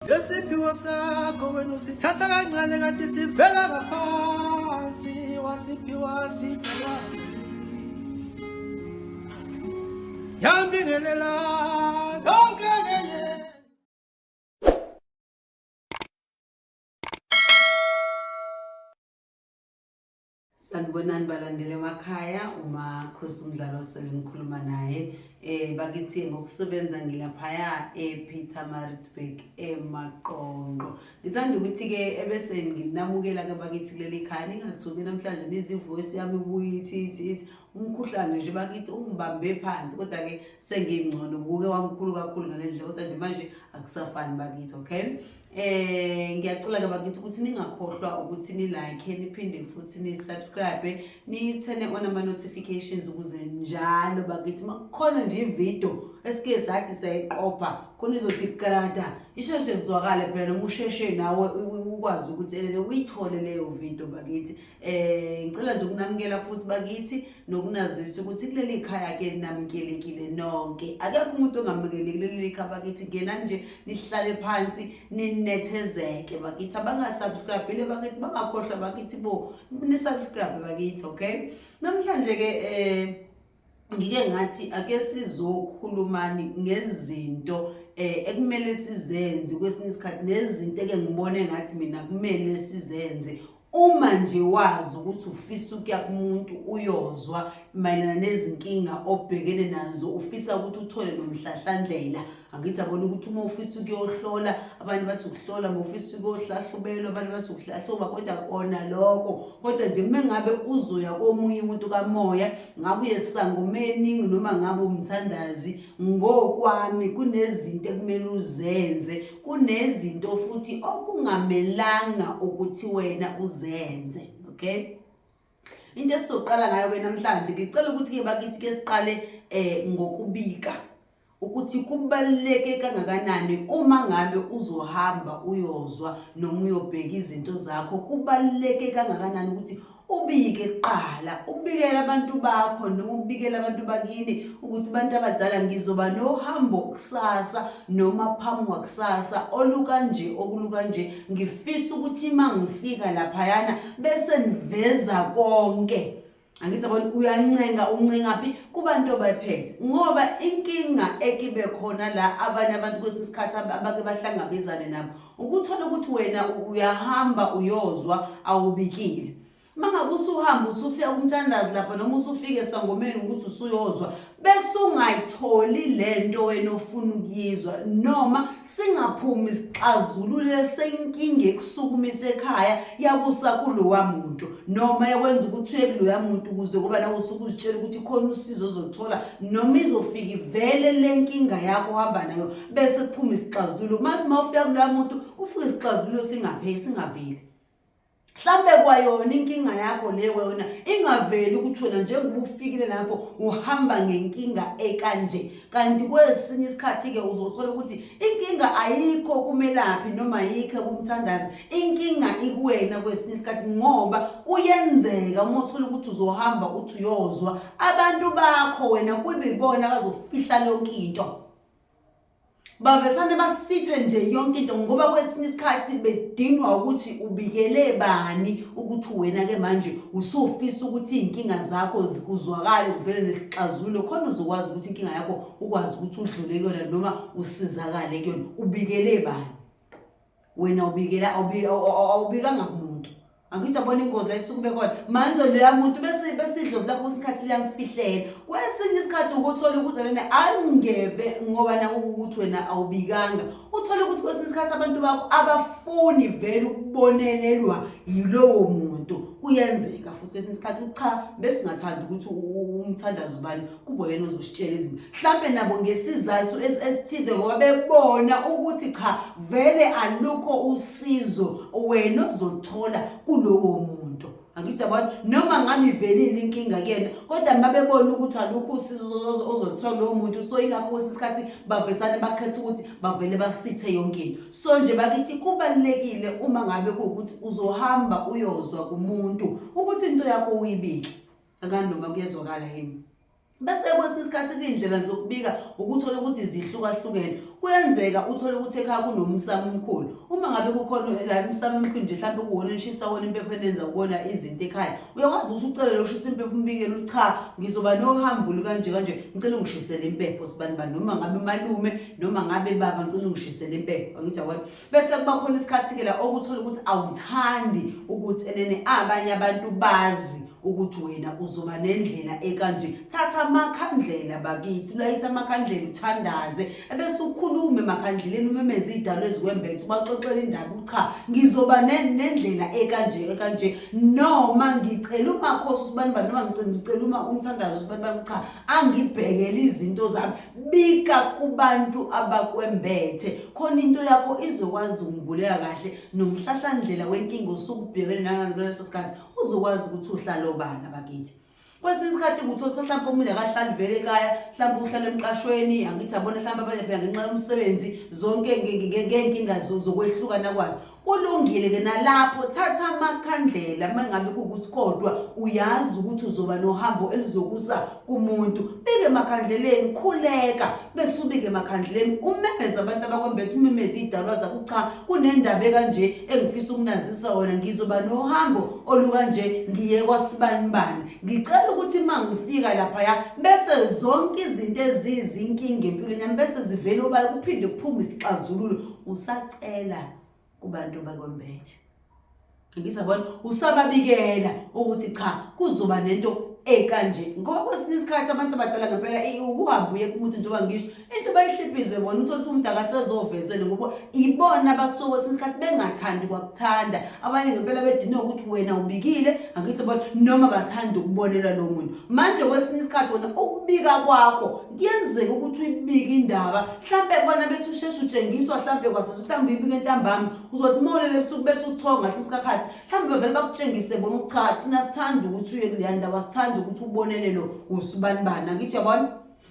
Lesiphiwo sakho wena usithatha kancane kanti sivela ngaphansi wasiphiwa siphiwa yambingelela yonke ke. Sanibonani balandeli emakhaya, uMakhosi umdlalo sele ngikhuluma naye. Bakithi ngokusebenza ngilaphaya ePietermaritzburg eMaqonqo. Ngithanda ukuthi ke ebese nginamukela ke bakithi kuleli khaya ningathuki namhlanje nizivoice yami ibuye ithi ithi ithi umkhuhlane nje bakithi ungibambe phansi kodwa ke sengingcono kuke wamkhulu kakhulu ngale ndlela kodwa nje manje akusafani bakithi, okay? Ngiyacela ke bakithi ukuthi ningakhohlwa ukuthi ni like niphinde futhi ni subscribe ni turn on ama notifications ukuze njalo bakithi makukhona nje ivideo esike sathi sayiqopha khona izothi krada isheshe kuzwakale phela noma usheshe nawe ukwazi ukuthi elele uyithole leyo video bakithi. Ngicela nje ukunamukela futhi bakithi nokunazisa ukuthi kuleli khaya ke namukelekile nonke. Akekho umuntu ongamukeleki kuleli khaya bakithi, ngenani nje nihlale phansi ninethezeke bakithi. Abangasubscribe bakithi bangakhohlwa bakithi bo nisubscribe bakithi, okay? Namhlanje ke ngike ngathi ake sizokhulumani ngezinto ekumele sizenze kwesinye isikhathi nezinto eke ngibone ngathi mina kumele sizenze uma nje wazi ukuthi ufisa ukuya kumuntu uyozwa mayelana nezinkinga obhekene nazo, ufisa ukuthi uthole nomhlahlandlela. Angithi yabona ukuthi uma ufisa ukuyohlola abantu bathi ukuhlola, uma ufisa ukuyohlahlubelwa abantu bathi ukuhlahluba, kodwa kona lokho. Kodwa nje uma ngabe uzoya komunye umuntu kamoya, ngabe uyesangomeni noma ngabe umthandazi, ngokwami kunezinto ekumele uzenze, kunezinto futhi okungamelanga ukuthi wena uzenze, okay? Into esizoqala ngayo ke namhlanje, ngicela ukuthi ke bakithi ke siqale ngokubika ukuthi kubaluleke kangakanani uma ngabe uzohamba uyozwa noma uyobheka izinto zakho, kubaluleke kangakanani ukuthi ubike kuqala, ubikele abantu bakho noma ubikele abantu bakini ukuthi bantu abadala ngizoba nohambo kusasa noma phambi kwakusasa olukanje okulukanje, ngifisa ukuthi uma ngifika laphayana bese niveza konke. Angithi yabona uyancenga, uncenga phi kubantu abayiphethe, ngoba inkinga ekibe khona la abanye abantu kwesinye isikhathi abake bahlangabezane nabo ukuthola ukuthi wena uyahamba uyozwa awubikile. Uma ngabe usuhamba usufika kumthandazi lapha noma usufika esangomeni ukuthi usuyozwa bese ungayitholi lento wena ofuna ukuyizwa, noma singaphumi sixazulule senkinga ekusukumisa ekhaya yakusa kulowa muntu noma yakwenza ukuthi uye kuloya muntu ukuze kuba nawe usuke uzitshela ukuthi khona usizo ozoluthola noma izofika ivele le nkinga yakho ohamba nayo bese kuphuma isixazululo. Mase uma ufika kuloya muntu ufike isixazululo singapheli singaveli. Mhlambe kwayona inkinga yakho le wena ingaveli ukuthi wena njengoba ufikile lapho uhamba ngenkinga ekanje, kanti kwesinye isikhathi ke uzothola ukuthi inkinga ayikho kumelaphi noma ayikho kumthandazi, inkinga ikuwena kwesinye isikhathi, ngoba kuyenzeka uma uthola ukuthi uzohamba uthi uyozwa abantu bakho wena kuyibona abazofihla yonke into, bavesane basithe nje yonke into, ngoba kwesinye isikhathi bedinwa ukuthi ubikele bani ukuthi wena ke manje usufisa ukuthi izinkinga zakho zikuzwakale kuvele nesixazululo khona uzokwazi ukuthi inkinga yakho ukwazi ukuthi udlule kuyona noma usizakale kuyona. Ubikele bani wena? Ubikela awubikanga kumuntu. Angithi yabona ingozi la isuke khona manje loya muntu bese bese idlozi lakho isikhathi liyamfihlela. Kwesinye isikhathi ukuthola ukuthi lena angeve ngoba naku ukuthi wena awubikanga, uthole ukuthi kwesinye isikhathi abantu bakho abafuni vele ukubonelelwa yilowo muntu. Kuyenzeka futhi kwesinye isikhathi ukuthi cha besingathandi ukuthi umthandazo ubani kube yena ozositshela izinto, mhlambe nabo ngesizathu esithize ngoba bebona ukuthi cha vele alukho usizo wena ozothola kulowo muntu. Angithi yabona noma ngabe ivelile inkinga kuyena kodwa mabebona ukuthi alukho usizo ozothola lowo muntu, so ingakho kwesinye isikhathi bavesane bakhetha ukuthi bavele basithe yonke into. So nje bakithi kubalulekile uma ngabe kuwukuthi uzohamba uyozwa kumuntu ukuthi into yakho uyibike akanoma kuyezwakala yini. Bese kwesinye isikhathi kuyindlela zokubika ukuthola ukuthi zihlukahlukene. Kuyenzeka uthole ukuthi ekhaya kunomsamo omkhulu. Uma ngabe kukhona la emsamo omkhulu nje mhlawumbe kuwona enishisa wona impepho enenza kuwona izinto ekhaya. Uyakwazi ukuthi ucele lo shisa impepho umbikele ukuthi cha ngizoba nohambo lukanje kanje ngicela ungishisele impepho sibani bani noma ngabe malume noma ngabe baba ngicela ungishisele impepho. Angithi yabona. Bese kuba khona isikhathi ke la okuthola ukuthi awuthandi ukuthi enene abanye abantu bazi ukuthi wena uzoba nendlela ekanje. Thatha amakhandlela bakithi, ulayithe amakhandlela uthandaze, ebese ukhulume emakhandleleni umemeze idalo ezikwembethe ubaxoxele indaba ukuthi cha ngizoba nendlela ekanje ekanje noma ngicela umakhosi usibani bani noma ngicela uma umthandazo usibani bani cha angibhekele izinto zami. Bika kubantu abakwembethe khona into yakho izokwazi ukunguleka kahle nomhlahlandlela wenkinga osukubhekene nangaleso sikhathi uzokwazi ukuthi uhlala obani abakithi. Kwesinye isikhathi kuthola ukuthi mhlawumbe omunye akahlali vele ekhaya, mhlawumbe uhlala emqashweni, angithi yabona mhlawumbe abanye phela ngenxa yomsebenzi zonke ngey'nkinga zokwehlukana kwazo. Kulungile-ke nalapho thatha amakhandlela uma ngabe kuwukuthi kodwa uyazi ukuthi uzoba nohambo elizokusa kumuntu. Bike emakhandleleni, khuleka bese ubike emakhandleleni, umemeze abantu abakwembethe, umemeze iy'dalwa zakho, cha kunendaba ekanje engifisa ukunazisa wona, ngizoba nohambo olukanje ngiye kwasibanibani. Ngicela ukuthi uma ngifika laphaya bese zonke izinto eziyizinkinga empilweni yami bese zivele obala kuphinde kuphume isixazululo. Usacela kubantu bakwembethe. Ngisabona usababikela ukuthi cha kuzoba nento ekanje ngoba kwesinye isikhathi abantu abadala ngempela ukuhamba uye kumuntu njengoba ngisho into bayihliphize bona uthole ukuthi umuntu akasezovezele ngoba ibona abasuke kwesinye isikhathi bengathandi kwakuthanda abanye ngempela bedinwe ukuthi wena ubikile angithi bona noma bathanda ukubonelwa lo muntu manje kwesinye isikhathi wena ukubika kwakho kuyenzeka ukuthi uyibike indaba mhlampe bona bese usheshe utshengiswa mhlampe kwase mhlawumbe uyibike ntambama uzothi uma ulele ebusuku bese uthonga ngathi isikhathi mhlawumbe bavele bakutshengise bona ukuthi cha thina sithanda ukuthi uye kuleya ndawo asithanda ukuthi ubonele lo usubanibani angithi yabona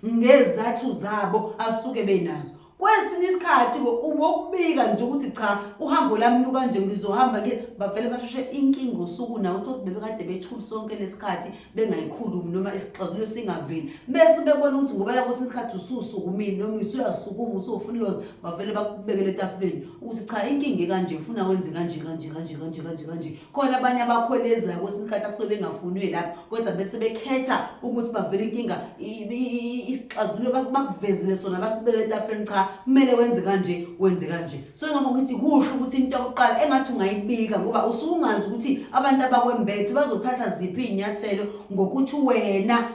ngezathu zabo asuke benazo kwesinye isikhathi ubokubika nje ukuthi cha uhambo lami lukanje ngizohamba ke bavele basheshe inkinga osuku nawo uthi bebekade bethule sonke lesikhathi bengayikhulumi noma isixazululo singaveli bese bebona ukuthi ngoba la kwesinye isikhathi ususukumile noma usuyasukuma usufuna uyoza bavele bakubekele etafuleni ukuthi cha inkinga ekanje ufuna wenze kanje kanje kanje kanje kanje kanje khona abanye abakhwelezayo kwesinye isikhathi asuke bengafuniwe lapho kodwa bese bekhetha ukuthi bavele inkinga isixazululo bakuvezele sona basibekele etafuleni cha kumele wenze kanje wenze kanje So ingakho ngithi kuhle ukuthi into yokuqala engathi ungayibika ngoba usuke ungazi ukuthi abantu abakwembethe bazothatha ziphi iy'nyathelo ngokuthi wena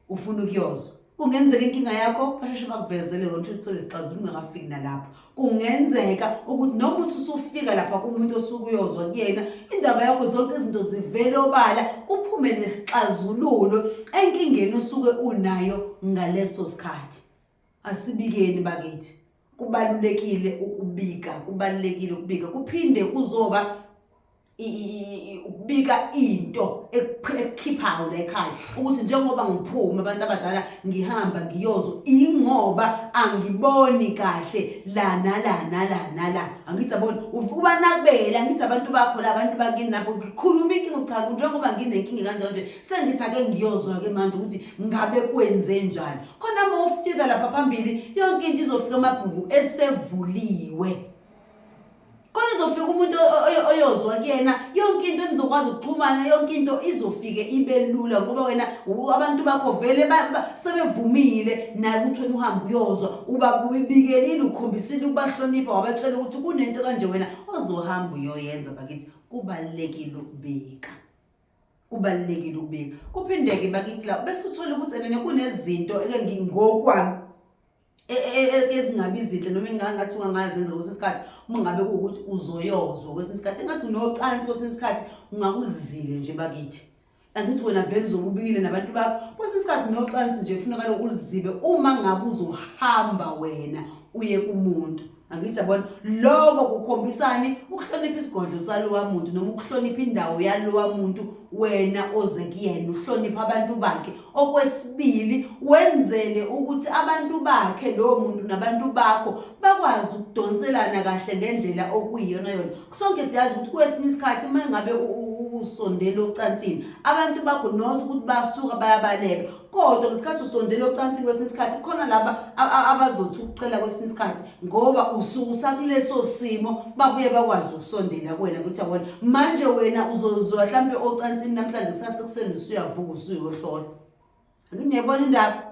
ufuna ukuyozwa. Kungenzeka inkinga yakho basheshe bakuvezele yona ukuthi uthole isixazululo ungakafiki nalapho. Kungenzeka ukuthi noma uthi usufika lapha kumuntu osuke uyozwa kuyena indaba yakho zonke izinto zivele obala kuphume nesixazululo enkingeni osuke unayo ngaleso sikhathi. Asibikeni bakithi. Kubalulekile ukubika, kubalulekile ukubika. Kuphinde kuzoba ukubika into ekukhiphayo la ekhaya ukuthi njengoba ngiphuma abantu abadala ngihamba ngiyozwa ingoba angiboni kahle la nala nala nala angithi yabona ubanakubela ngithi abantu bakho la abantu bakini nabo ngikhuluma inkinga cha njengoba nginenkinga kanjalo nje sengithi ake ngiyozwa ke manje ukuthi ngabe kwenze njani Khona uma ufika lapha phambili yonke into izofika amabhuku esevuliwe. Khona izofika umuntu oyozwa kuyena yonke into nizokwazi ukuxhumana yonke into izofike ibe lula ngoba wena abantu bakho vele sebevumile naye ukuthi wena uhambe uyozwa ubabikelile ukhombisile ukubahlonipha wabatshela ukuthi kunento kanje wena ozohamba uyoyenza bakithi kubalulekile ukubika. Kubalulekile ukubika. Kuphinde-ke bakithi la bese uthole ukuthi enene kunezinto eke ngingokwami e, e, e, ezingabi zinhle noma engangathi ungangazenza kwesinye isikhathi uma ngabe kuwukuthi uzoyozwa kwesinye isikhathi engathi unocansi kwesinye isikhathi ungakulizile nje bakithi angithi wena vele uzobe ubikile nabantu bakho kwesinye isikhathi nocansi nje kufunekala ulizibe uma ngabe uzohamba wena uye kumuntu. Angithi yabona lokho kukhombisani ukuhlonipha isigodlo salowa muntu noma ukuhlonipha indawo yalowa muntu wena oze kuyena uhlonipha abantu bakhe. Okwesibili wenzele ukuthi abantu bakhe lowo muntu nabantu bakho bakwazi ukudonselana kahle ngendlela okuyiyona yona. Sonke siyazi ukuthi kwesinye isikhathi uma ngabe usondela ocansini abantu bakho not ukuthi basuka bayabaleka kodwa ngesikhathi usondela ocansini kwesinye isikhathi khona laba abazothi ukuqela kwesinye isikhathi ngoba usuke usakuleso simo babuye bakwazi ukusondela kuwena ukuthi yabona manje wena uzozwa mhlampe ocansini namhlanje kusasa ekuseni usuyavuka usuyohlola. Angiyibona indaba.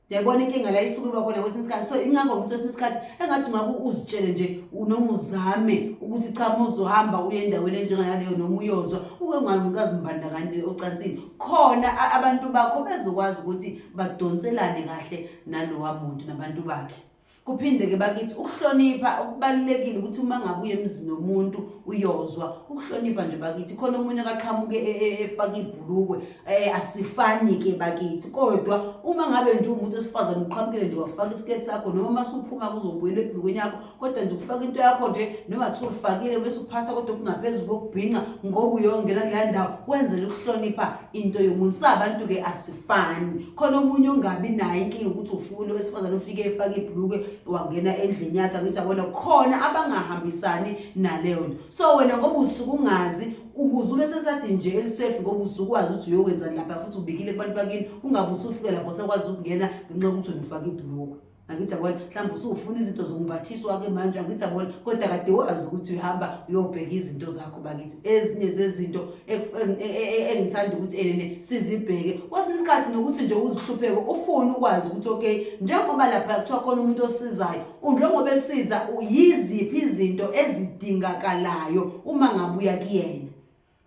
Uyayibona inkinga la isuke iba khona kwesinye isikhathi. So ingakho ngithi kwesinye isikhathi engathi ungake uzitshele nje noma uzame ukuthi cha uma uzohamba uye endaweni enjengaleyo noma uyozwa uke ungazimbandakanyi ocansini. Khona abantu bakho bezokwazi ukuthi badonselane kahle nalowa muntu nabantu bakhe. Kuphinde-ke bakithi ukuhlonipha okubalulekile ukuthi uma ngabe uye emzini womuntu uyozwa ukuhlonipha nje bakithi khona omunye akaqhamuke e, e, efake ibhulukwe um asifani-ke bakithi kodwa uma ngabe nje umuntu wesifazane uqhamukile nje wafaka isiketi sakho noma uma suphuma kuzobuyela ebhulukweni yakho kodwa nje ukufaka into yakho nje noma kuthiwa ulifakile bese uphatha kodwa okungaphezulu kokubhinca ngoba uyongena kuleya ndawo wenzele ukuhlonipha into yomuntu. Sabantu-ke asifani khona omunye ongabi nayo inkinga ukuthi ufuna owesifazane ufike efake ibhulukwe wangena endlini yakhe angithi yabona khona abangahambisani naleyo nto. So wena ngoba usuke ungazi ukuze ube sesadi nje elisafe ngoba usuke wazi ukuthi uyokwenzani lapha futhi ubikile kubantu bakini ungabe usufika lapho sekwazi ukungena ngenxa yokuthi wena ufake ibhulukwe. Angithi yabona mhlawumbe usufuna izinto zokumbathiswa-ke manje angithi yabona kodwa kade wazi ukuthi uhamba uyobheka izinto zakho bakithi. Ezinye zezinto engithanda ukuthi enene sizibheke kwesinye isikhathi nokuthi nje uzihlupheke ufune ukwazi ukuthi okay njengoba lapha kuthiwa khona umuntu osizayo njengoba esiza yiziphi izinto ezidingakalayo uma ngabe uya kuyena.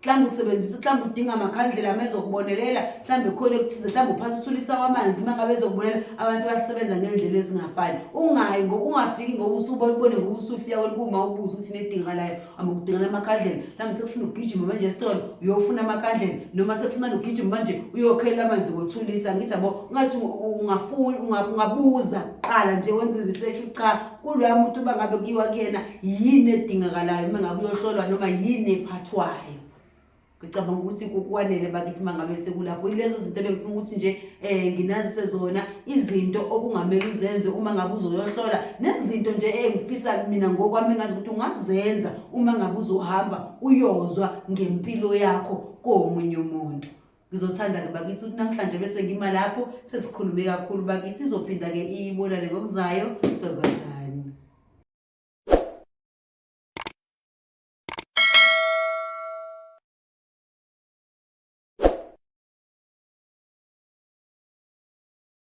Mhlawumbe usebenzisa mhlawumbe udinga amakhandlela uma ezokubonelela mhlawumbe khona ekuthize mhlawumbe uphatha uthulisa kwamanzi uma ngabe ezokubonelela. Abantu basebenza ngendlela ezingafani. Ungayi ungafiki ngoba usubone ngoba usufika kwena kuma ubuze ukuthi nedingakalayo amukudingana amakhandlela mhlawumbe sekufuna ukugijima manje esitolo uyofuna amakhandlela noma sekufuna ukugijima manje uyokhela amanzi ngo-2 litre. Angithi yabo ungathi ungafuni ungabuza kuqala nje wenze i-research cha kuloya muntu uba ngabe kuyiwa kuyena yini edingakalayo uma ngabe uyohlolwa noma yini ephathwayo. Ngicabanga ukuthi kukwanele bakithi uma ngabe sekulapho. Yilezo zinto ebengifuna ukuthi nje nginazise zona izinto okungamele uzenze uma ngabe uzoyohlola nezinto nje engifisa mina ngokwami engazi ukuthi ungazenza uma ngabe uzohamba uyozwa ngempilo yakho komunye umuntu. Ngizothanda-ke bakithi ukuthi namhlanje bese ngima lapho sesikhulume kakhulu bakithi izophinda-ke ibonane ngokuzayo. Thokozani.